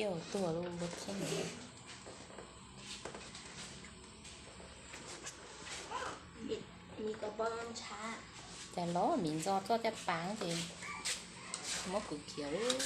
Ua tuag lub npua thiab ne. Cas los miv ntxo txoj caj pas ces muab kwv khiav lub.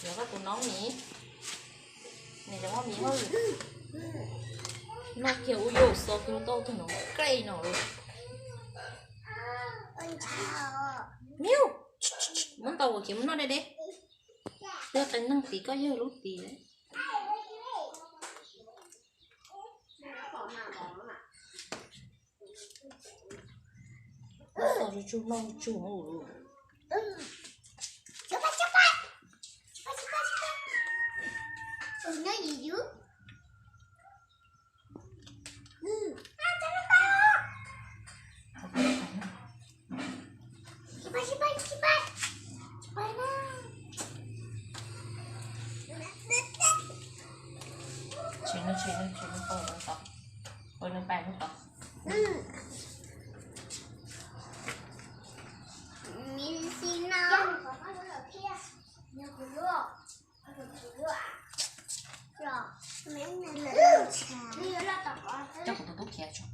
Yog koj tus nob mis, nws cov mob mis hauj lwm noj kiag ub yuj xo kiag tau tug no nqaij no. Miv, muab ntau ua kiag mus noj deb deb. Yog qee neeg tim koj yawg lub tim. Xo tsug noj tsug. Tsis, tsis, tsis, tau, tau, tau. Ua nws pais lub tau. Coj kuv tus tub khiav tso.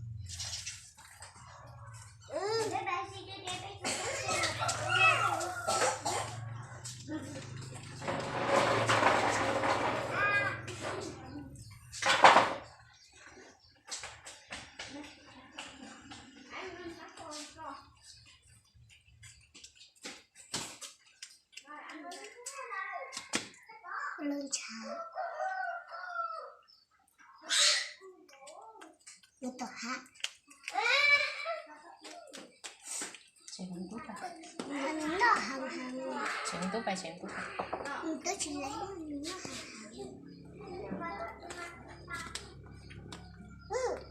Lub ntshav. Nws tom hav. Nws noj heev heev. Nws twb tsis lev, nws noj heev heev.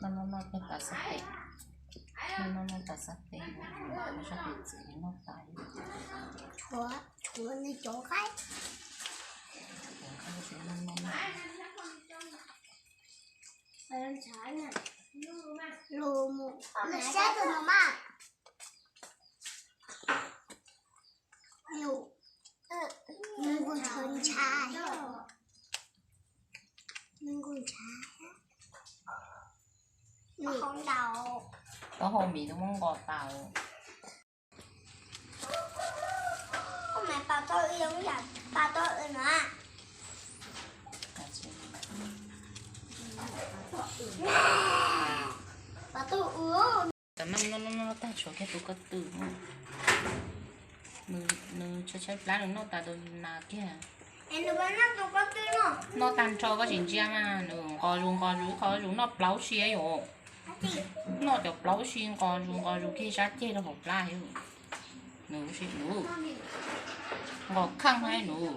Noj noj noj tas xab tes, noj noj noj tas xab tes, noj tas. Tshuav nws cov qaib. Lus mus, lus saib tus no mas. Nws nkuj ntshav, nws nkuj ntshav. Taub hau mis twb muab nqos tas. Koj mas pas tau ib yam, pas tau ib no. Pas tau ib. Cov neeg noj noj noj tag tshuav kiag tus ko tw. Nws tshaib tshaib plab, nws noj tas tus nas kiag. Noj tag nrho koj tsis ntsia mas nws nqos zus nqos zus, qhov zus noj plaub si yom. Noj cov plaub si nqos zus nqos zus kiag sab ceg rau hauv plab. Nws, nws nqos kheej nws.